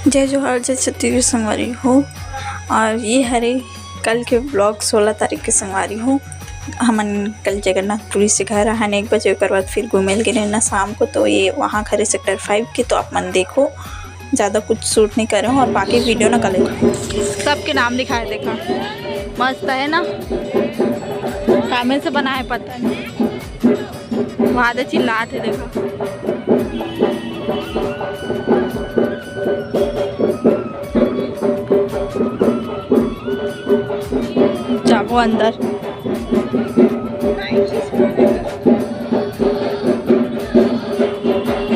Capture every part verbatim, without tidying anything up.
जय जोहार, जय छत्तीसगढ़ संगवारी हो। और ये हरे कल के vlog, सोलह तारीख के संगवारी हो। हमन कल जगन्नाथपुरी से घर आहन एक बजे, ओकर बाद फिर घूमे ल गे रहन शाम को, तो ये वहाँ हरे sector five के, तो आप मन देखो, ज़्यादा कुछ shoot नहीं करे हूँ और बाकी video ना कल। सबके नाम लिखा है, देखा, मस्त है ना, कामे से बना है, पता नहीं। वहाँ तो चिल्लात हे, देखो। जाबो अंदर।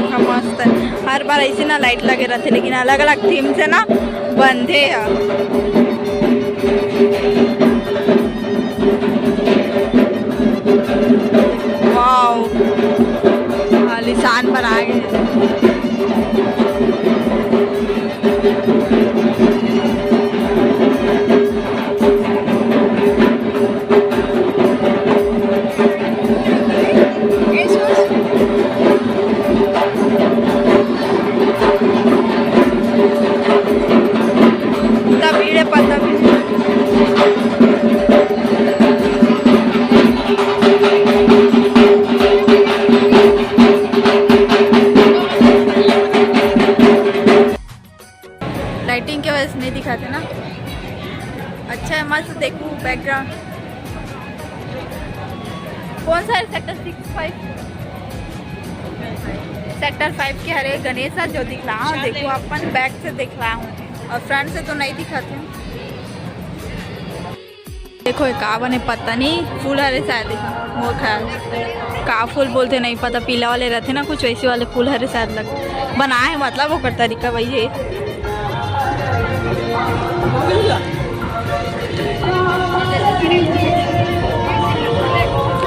हाँ, मस्त है। हर बार ऐसे ना light लगे रहते, लेकिन अलग-अलग theme से ना बंधे है। Wow, आलीशान बना गए। Lighting के वजह से नहीं दिखाते ना। अच्छा है, मस्त। देखो background। कौन सा है? Sector six five। Sector five के हरे गणेश जो दिखला हूँ, देखो, अपन back से दिखला हूँ और front से तो नहीं दिखाते हूँ। देखो, ये का बने, पता नहीं, फूल हरे शायद, मोर ख्याल का फूल बोलते नहीं पता, पीला वाले रहते ना कुछ, वैसे वाले फूल हरे शायद लग बनाए, मतलब, ओकर तरीका वही है।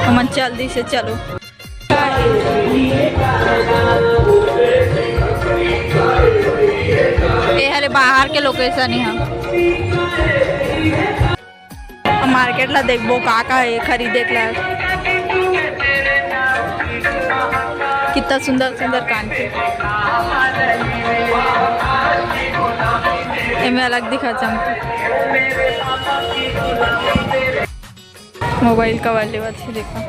हमन जल्दी से चलो। ये हरे बाहर के location है। हम market ला देखबो, का का है खरीदे के ला। कितना सुंदर सुंदर कान के, एमे अलग दिखा चमके। Mobile cover लेवत हे, देखो।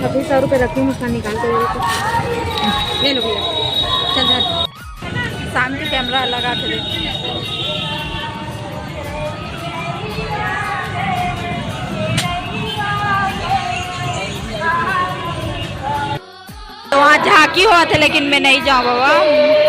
अभी सौ रुपये रखी हूँ, मुस्कान निकाल के दे दो। ले लो भैया, चल जा। शाम के camera लगा के दे। तो वहाँ झांकी होत हे, लेकिन मैं नहीं जाऊँ बाबा।